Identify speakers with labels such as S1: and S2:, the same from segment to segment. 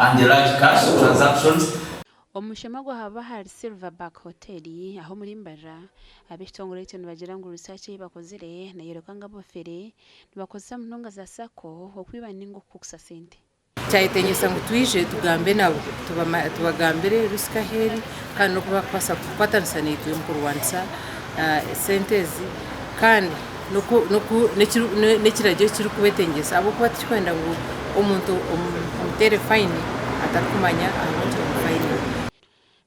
S1: and the large cash transactions.
S2: Omushomo gwahaba ahari Silverback Hotel aho omuri Mbarara, ab'ekitongore ekyo nibagira ngu research ei bakozire neyoreka ngu abafere nibakozesa munonga za sacco okwiba ninga okukukusa sente.
S3: Kyayetengyesa ngu twije tugambe nabo, tubagambire risk ahu eri kandi n'oku barikubaasa kukwatanisa naitwe omu kurwanisa esente ezi kandi n'ekiragiro ekirikubetengyesa ahabw'okuba titurikwenda ngu omuntu omuteere fayini atarikumanya ahabw'enki bamufayininga.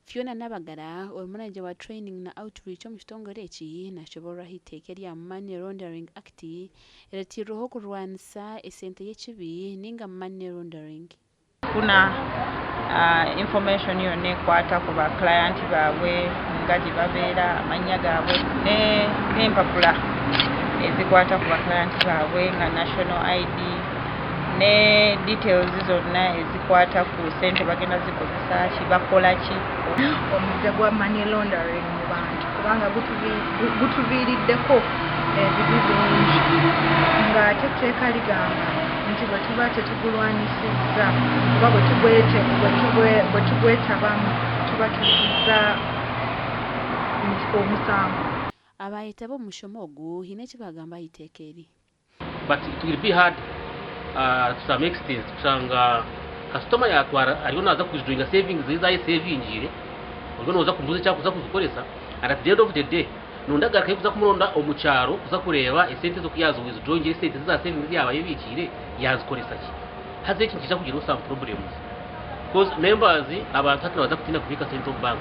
S2: Fiona Nabagara, ori manager wa training na outreach omu kitongore eki, nashoborora aha iteeka erya Money Laundering Act eriteirweho kurwanisa esente y'ekibi ninga money laundering.
S4: Kufuna information yonna ekwata ku ba client baabwe nga gye babeera, amannya gaabwe n'empapula ezikwata ku ba client baabwe nga national ID ne details zonna ezikwata ku ssente bagenda zikozesa ki, bakola ki.
S5: Omuze gwa money laundering mu bantu kubanga gutuviiriddeko ebibi bingi ng'ate etteeka ligamba nti bwe tuba tetugulwanyisizza oba bwe tugwetabamu tuba tuzizza omusango.
S2: Abaayetaba omu mushomo ogu haine eki baagamba aha iteeka eri.
S6: But it will be hard to some extent kushanga kasitoma yatwara ariyo naza kuwithdrawinga savings ze ezi ayesevingiire oriyo noza kumubuuza eki arikuza kuzikoresa and at the end of the day nondi agarukayo kuza kumuronda omu kyaro kuza kureeba esente ezi oku yazi withdrawingire esente ze za savings ezi yaaba ayebiikiire yazikoresa ki. Haza eki nikiija kugiraho some problems coz members abantu hati nibaza kutiina kubiika sente omu bank.